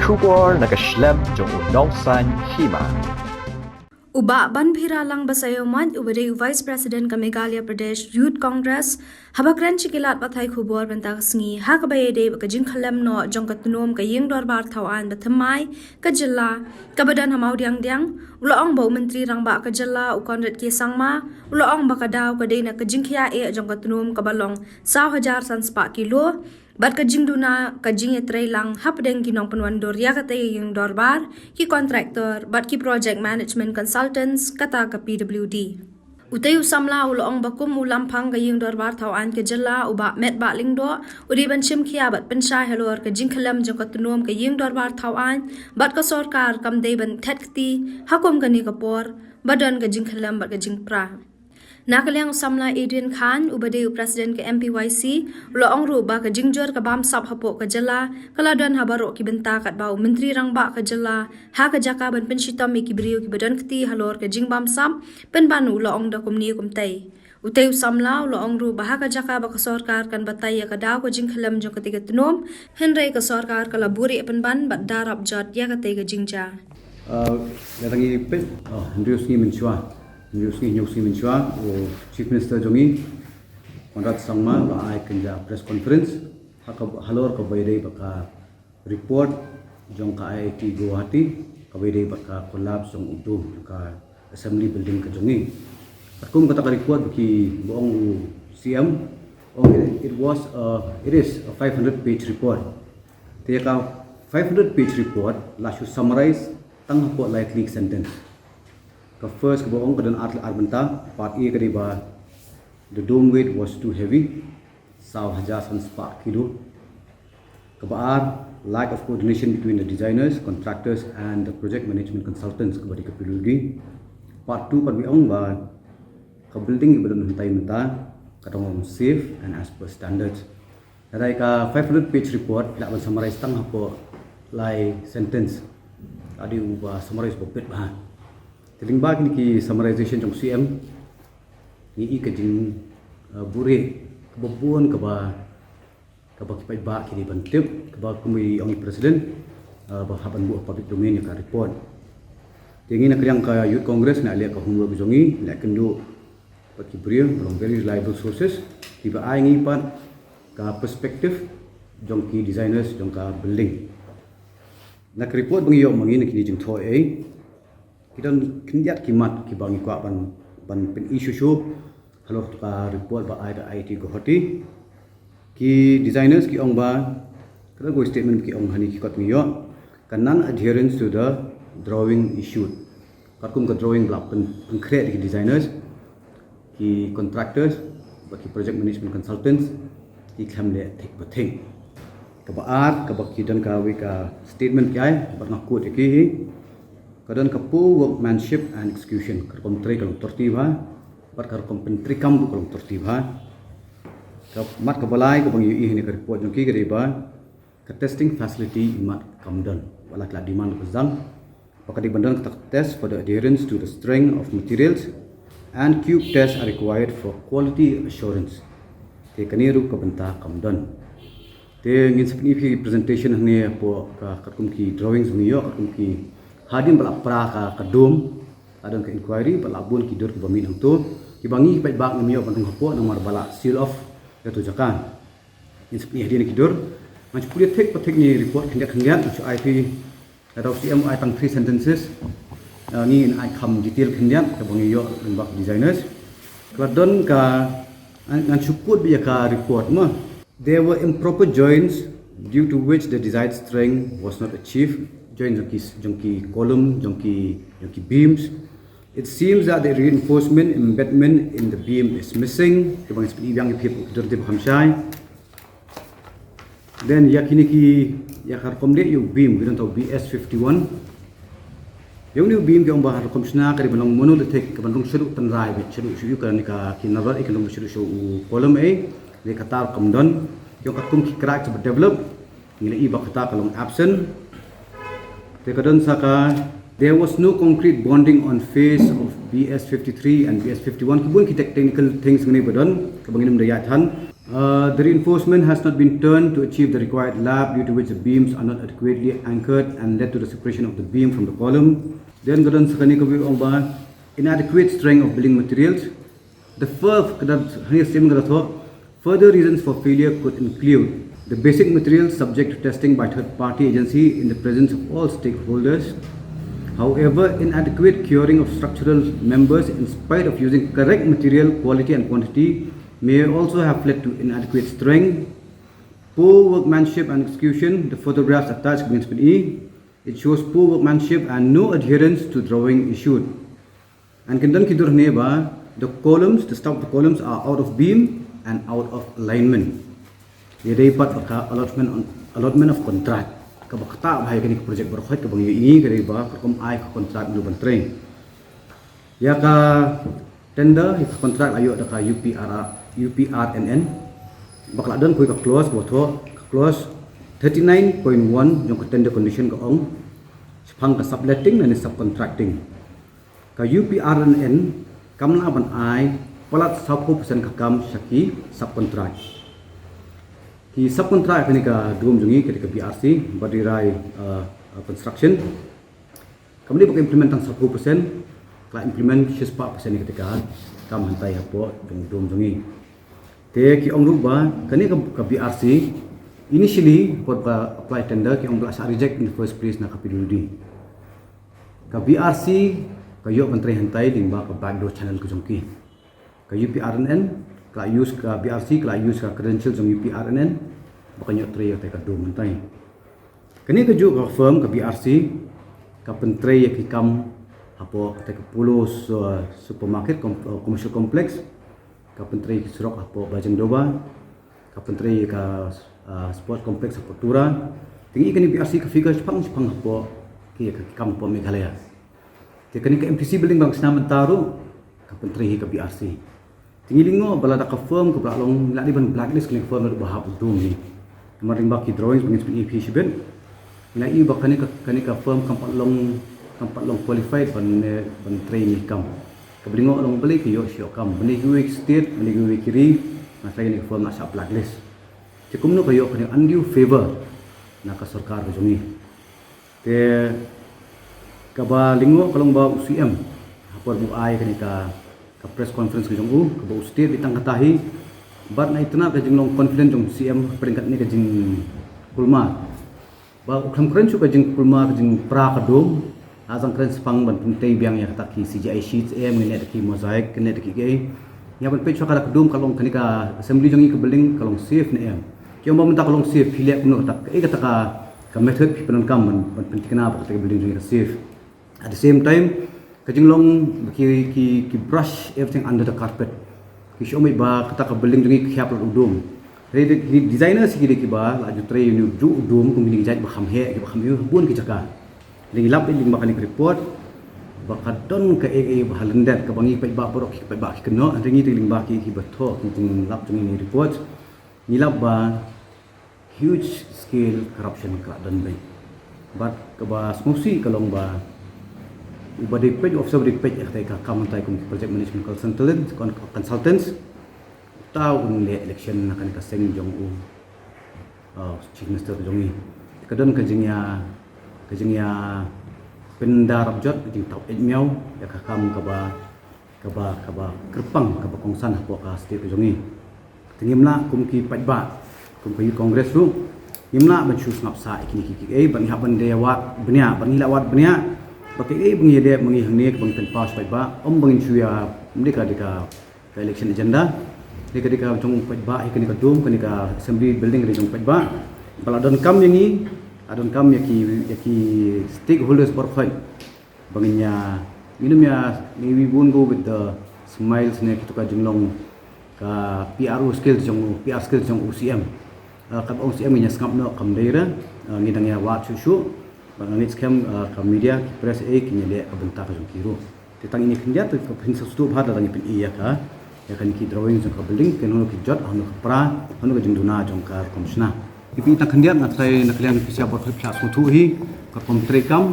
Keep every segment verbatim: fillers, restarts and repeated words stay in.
Khubor na ka shlem jong u Nongsaiñ Hima. U Bah Banbhiralang Basaiawmoit, uba dei u Vice President ka Meghalaya Pradesh Youth Congress, haba kren sha ki lad pathai khubor mynta ka sngi ha kaba ïadei bad ka jingkhyllem noh jong ka tnum ka Ïing Dorbar Thawaiñ bathymmai ka jylla kaba don ha Mawdiangdiang, u la ong ba u Myntri Rangbah ka jylla u Conrad K Sangma u la ong ba ka daw ka dei na ka jingkhia eh jong ka tnum kaba long saw hajar san spah kilo, bad ka jingduna ka jingïatreilang hapdeng ki nongpynwandur ïa katei ka ïing dorbar, ki contractor bad ki project management consultants kata ka P W D. Utei u samla u la ong ba kum u lamphang ka Ïing Dorbar Thawaiñ ka jylla, u Bah Metbah Lyngdoh, u dei ban shim khia bad pynshai halor ka jingkhyllem jong ka tnum ka Ïing Dorbar Thawaiñ, bad ka sorkar kam dei ban thet kti ha kum kane ka por ba don ka jingkhyllem bad ka jingpra. Na ka liang u samla Adrian Khan, uba dei u President ka M P Y C, u la ong ruh ba ka jingjur ka bamsap hapoh ka jylla ka la don ha baroh ki bynta, katba u Myntri Rangbah ka jylla ha ka jaka ban pynshitom ïa ki briew kiba don kti halor ka jingbamsap pynban u la ong da kumne kumtei. Utei u samla u la ong ruh ba ha ka jaka ba ka sorkar kan batai ïa ka daw ka jingkhyllem jong katei ka tnum, hynrei ka sorkar ka la buhrieh pynban bad da rap jot ïa katei ka jingjia. Uh, ïa tang i pet, oh, hynriew sngi mynshuwa. Hynriew sngi, hynñiew sngi mynshuwa, u Chief Minister jong ngi, Conrad Sangma, u la ai kynja press conference ha ka, halor kaba ïadei bad ka report jong ka I I T Guwahati kaba ïadei bad ka collapse jong u dome jong ka assembly building ka jong ngi. Katkum kata ka report ba ki, ba ong u C M, ong it was a, it is a five hundred page report. Te ka five hundred page report la shu summarize tang hapoh lai tylli ki sentence. Ka first kaba ong ka don ar, ar bynta, part A ka dei ba the dome weight was too heavy, saw hajar san spah kilo. Kaba ar, lack of coordination between the designers, contractors and the project management consultants, kaba dei ka P W D. Part two pat ba ong ba ka building kaba don hangtai mynta ka dang long safe and as per standards. Lada ka five hundred page report lah ban summarize tang hapoh lai sentence, ka dei uba summarize ba bit bha. Te lyngba kine ki summarization jong C M, ngi i ka jing, uh, buhrieh kaba bun kaba, kaba ki paidbah ki dei ban tip, kaba kum i ong i President, uh, ba hap ban buh public domain ïa ka report. Te ngi na ka liang ka Youth Congress ngi la leh ka homework jong ngi, ngi la kynduh bad ki briew ba long very reliable sources kiba ai ngi pat ka perspective jong ki designers jong ka building. Na ka report ba ngi ïoh ma ngi na kine jingthoh ei, ki don khyndiat ki mat kiba ngi kwah ban, ban pyni shuh shuh halor ka report ba ai da I I T Guwahati. Ki designers ki ong ba, ka don kawei statement ba ki ong hangne, ki kot ngi ïoh, ka non adherence to the drawing issued. Katkum ka drawing ba la pyn, pynkhreh da ki designers, ki contractors bad ki project management consultants ki khlem leh thik ba thik. Kaba ar, kaba ki don kawei ka statement ki ai bad nga quote ïa ki hi, ka don ka poor workmanship and execution, ka rukom trei ka long tyrti bha bad ka rukom pyntreikam ruh ka long tyrti bha. Ka mat kaba lai kaba ngi ïohi hangne ka report jong ki ka dei ba ka testing facility imat kam don, wat la ki la demand ba zang ba ka dei ban don kata ka test for the adherence to the strength of materials, and cube tests are required for quality assurance. Te kane ruh ka bynta kam don. Te ngin sa pyni ïa phi presentation hangne hapoh ka, katkum ki drawings ba ngi ïoh, katkum ki, hadien ba la pra ka, ka dome, la don ka inquiry bad la bun ki dur kiba mih hangto kiba ngi paidbah ngim ïoh ban rung hapoh namar ba la seal off ïa kato ka jaka. Ngin sa pyni hadien ki dur. Ngan shu pule thik pa thik, ngi report khyndiat khyndiat, ngan shu ai phi, kata u C M u ai tang three sentences. Ah, ngi ngin ai kham detail khyndiat kaba ngi ïoh lyngba ki designers. Ka la don ka, ngan, ngan shu quote beit ïa ka report mo. There were improper joints due to which the desired strength was not achieved. Joint jong ki, jong ki column, jong ki, jong ki beams. It seems that the reinforcement embeddment in the beam is missing. Te ba ngi sa pyni biang ïa phi hapoh ki dur dei ba kham shai. Then ïa kine ki, ïa ka rukom leh ïa u beam, ki don tang B S fifty-one. Ïa une u beam ki ong ba ha rukom shna ka dei ban long monolithic, ka ban rung shaduh tynrai beit, shaduh shuh ïa kane ka, ki nalor ei, ka rung shaduh shuh u column ei, leh kata rukom don. Ki ong katkum ki crack kiba develop, ngi la i ba kata ka long absent. Te ka don sa ka, there was no concrete bonding on face of B S fifty-three and B S fifty-one. Ki bun ki tech-, technical things hangne ba don kaba ngim da ïaid than. Uh, the reinforcement has not been turned to achieve the required lap, due to which the beams are not adequately anchored and led to the separation of the beam from the column. Then ka don sa kane kaba ong ba inadequate strength of building materials. The first, ka don, hani sim ka don, further reasons for failure could include the basic materials subject to testing by third party agency in the presence of all stakeholders. However, inadequate curing of structural members in spite of using correct material quality and quantity may also have led to inadequate strength. Poor workmanship and execution, the photographs attached against me, it shows poor workmanship and no adherence to drawing issued. And kan don ki dur hangne ba, the columns, the stout of the columns are out of beam and out of alignment. Ïa dei pat ba ka allotment, on, allotment of contract. Kaba ktah bha ïa kane ka project baroh khoit kaba ngi ïohi ka dei ba ka rukom ai ka contract mynta ban trei. Ïa ka tender, ïa ka contract la ïoh da ka U P R, U P R N N. Ba ka la don kawei ka clause, ba thoh ka clause thirty-nine point one jong ka tender condition ka ong shaphang ka subletting lane subcontracting. Ka U P R N N kam lah ban ai palat sawphew percent ka kam sha ki subcontract. Ki subcontract kane ka dum jong ngi, kane ka B R C, Badirai, uh, uh, Construction. Kam dei ba ka implement tang sawphew percent, ka la implement shispah percent ïa kata ka kam hangtai hapoh jong dum jong ngi. Te ki ong ruh ba kane ka, ka B R C, initially por ka apply tender ki ong ba la shah reject in the first place na ka P W D. Ka B R C ka ïoh ban trei hangtai lyngba ka backdoor channel ka jong ki. Ka U P R N N ka la use, ka B R C ka la use ka credential jong U P R N N ba kan ïoh trei ïa kata ka dum hangtai. Kane kajuh ka firm ka B R C ka pyntrei ïa ki kam hapoh kata ka Polo su-, supermarket, com-, uh, commercial complex, ka pyntrei ki surok hapoh Bajeng Doba, ka pyntrei ïa ka, uh, sports complex hapoh Tura. Te ngi ïohi kane B R C ka figure shaphang shaphang hapoh ki, ki kam hapoh Meghalaya. Te kane ka M T C building ba nga sna mynta ruh ka pyntrei hi ka B R C. Te ngi lyngngoh ba lada ka firm kaba la long, la dei ban blacklist kane ka firm naduh ba hap u dum hi. Namar lyngba ki drawings ba ngin sa pyni ïa phi shibit, ngi ïohi ba kane ka, kane ka firm kam pat long, kam pat long qualified ban, eh, ban trei ïa kane ka kam. Kaba lyngngoh long balei ka ïoh shi ïoh kam, balei kiwei ki state, balei kiwei ki ri, nga tharai kane ka firm la shah blacklist. Te kumno ka ïoh kane undue favor na ka sorkar ka jong ngi. Te kaba lyngngoh ka long ba u C M ha por ba u ai kane ka, ka press conference ka jong u, kaba u state beit tang kata hi, bad nga itynnad ka jinglong confident jong u C M hapdeng kane ka jingkulmar. Ba u khlem kren shuh ka jingkulmar, ka jingpra ka dum, la sdang kren shaphang ban pyntei biang ïa kata ki C G I sheets, em, ngi leh da ki mosaic, ngi leh da ki kaei. Ïa ban peit shuwa kata ka dum ka long kane ka assembly jong ngi ka building ka long safe ne em. Ki ong ba mynta ka long safe, phi leh kumno kata, kaei kata ka, ka method phi pyndonkam ban, ban pynthikna ba kata ka building jong ngi ka safe. At the same time, ka jinglong ba ki, ki, ki brush everything under the carpet. Ki shu ong ba kata ka building jong ngi ka khiah palat u dum. Hynrei ki designers ki dei kiba la ju trei ïa une ujuh u dum kum kine ki jait ba kham heh, kiba kham ïoh bun ki jaka. Hynrei ngi lap lyngba kane ka report ba ka don kaei kaei ba ha lyndet kaba ngi paidbah baroh ki paidbah ki kynnoh, hynrei ngi te lyngba ki, kiba thoh ki jinglap jong ngi report, ngi lap ba huge scale corruption ka la don beit. Bad kaba sngewsih ka long ba uba dei peit, officer ba dei peit ïa kata ka kam hangtai kum project management consultant, con-, consultants, uta un leh election na kane ka seng jong u, uh, Chief Minister ka jong ngi. Ka don ka jingïa, ka jingïa pynda rap jot, ka jingtap eit miaw ïa ka kam kaba, kaba, kaba kyrpang, kaba kongsan hapoh ka state ka jong ngi. Te ngim lah kum ki paidbah, kum ka Youth Congress ruh, ngim lah ban shu sngap sah ïa kine ki, ki, eh, ba ngi hap ban dei wad bniah, ba ngi lah wad bniah ba kaei ba ngi ïadei ma ngi hangne kaba ngi pynpaw sha paidbah, ym ba ngin shu ïa, ym dei ka, dei ka, ka election agenda. Dei ka, dei ka jong paidbah, hi kane ka dum, kane ka assembly building ka dei jong paidbah. Ba la donkam ïa ngi, la donkam ïa ki, ïa ki stakeholders baroh khoit. Ba ngin ïa, ngin ym ïa, we won't go with the smiles ne kito ka jinglong ka P R O skill jong u, P R skill jong u C M. Ah, kaba ong C M ngin ïa sngap noh kam dei re, ah, ngi dang ïa wad shuh shuh. Ba nga ngeit skhem, ah, ka media, ki press, eh, kin ïa leh ka bynta ka jong ki ruh. Te tang ine khyndiat te ka phin sa sdang bha da ngi pyni ïa ka, ïa kane ki drawing jong ka building, ken hano ki jot, hano ka pra, hano ka jingduna jong ka rukom shna. Ngi pyni tang khyndiat, nga tharai na ka liang phi sha bor phi sha sngewthuh hi ka rukom treikam.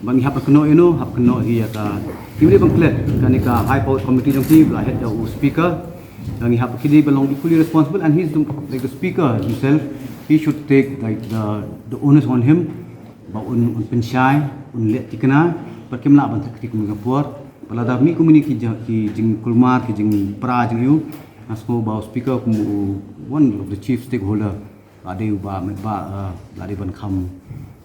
Ba ngi hap kynnoh ïa no, hap kynnoh hi ïa ka, ki mih ban klet kane ka high power committee jong ki ba la head da u speaker. Ngi hap ki dei ba long equally responsible, and he's the, like, the speaker himself. He should take, like, the the onus on him. Ba un un pynshai, un leh thikna, ba kim lah ban thak thik mynta por. Ba lada mih kumne ki jing- ki jingkulmar, ki jingpra jingaiu, nga sngew ba u speaker kum u one of the chief stakeholder, ba dei ba ba, uh, ba dei ban kham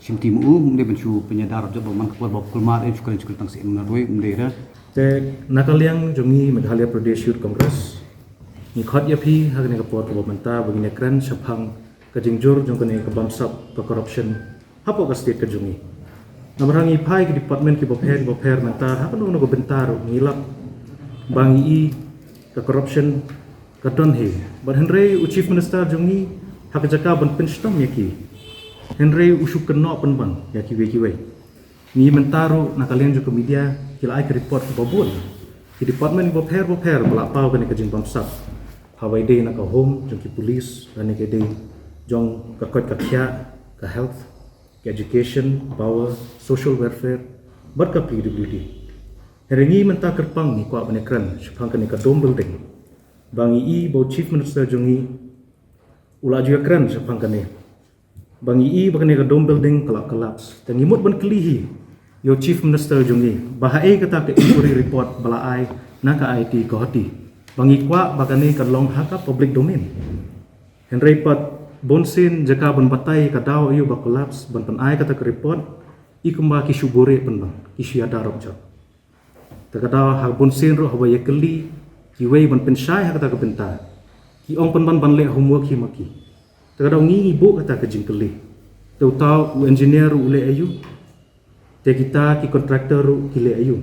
shim ti mu, um dei ban shu pynïadar jop ba man ka por ba kulmar em shu kren shu kren tang sien na roi, um dei da. Te na ka liang jong ngi Meghalaya Pradesh Youth Congress, ngi khot ïa phi ha kane ka por kaba mynta ba ngin ïakren shaphang ka jingjur jong kane ka bamsap ka corruption hapoh ka state ka jong ngi. Namar ngi phai ki department ki bapher ki bapher mynta ha kano kano ka bynta ruh ngi lap ba ngi i ka corruption ka don hi. Bad hynrei u Chief Minister jong ngi ha ka jaka ban pynshitom ïa ki, hynrei u shu kynnoh pynban ïa kiwei kiwei. Ngi mynta ruh na ka liang jong ka media ki la ai ka report kaba bun. Ki department bapher bapher ba la paw kane ka jingbamsap. Haba ïadei na ka home jong ki police, lane ka dei jong ka koit ka khiah, ka health, ka education, power, social welfare, bad ka P W D. Hynrei ngi mynta kyrpang ngi kwah ban ïakren shaphang kane ka dome building. Ba ngi i ba u Chief Minister jong ngi u la ju ïakren shaphang kane. Ba ngi i ba kane ka dome building ka la collapse. Te ngi mut ban kylli hi ïa u Chief Minister jong ngi ba haei kata ka inquiry report ba la ai na ka I I T Guwahati. Ba ngi kwah ba kane ka long ha ka public domain. Hynrei pat bun sien jaka ban batai ka daw aïu ba collapse ban pynai kata ka report, i kumba ki shu buhrieh pynban, ki shu ïada rop jop. Te ka daw ha bun sien ruh haba ïakylli kiwei ban pynshai ha kata ka bynta, ki ong pynban ban leh homework hi ma ki. Te ka daw ngi ngi buh kata ka jingkylli. Te uta u engineer ruh u leh aïu? Te kita ki contractor ruh ki leh aïu?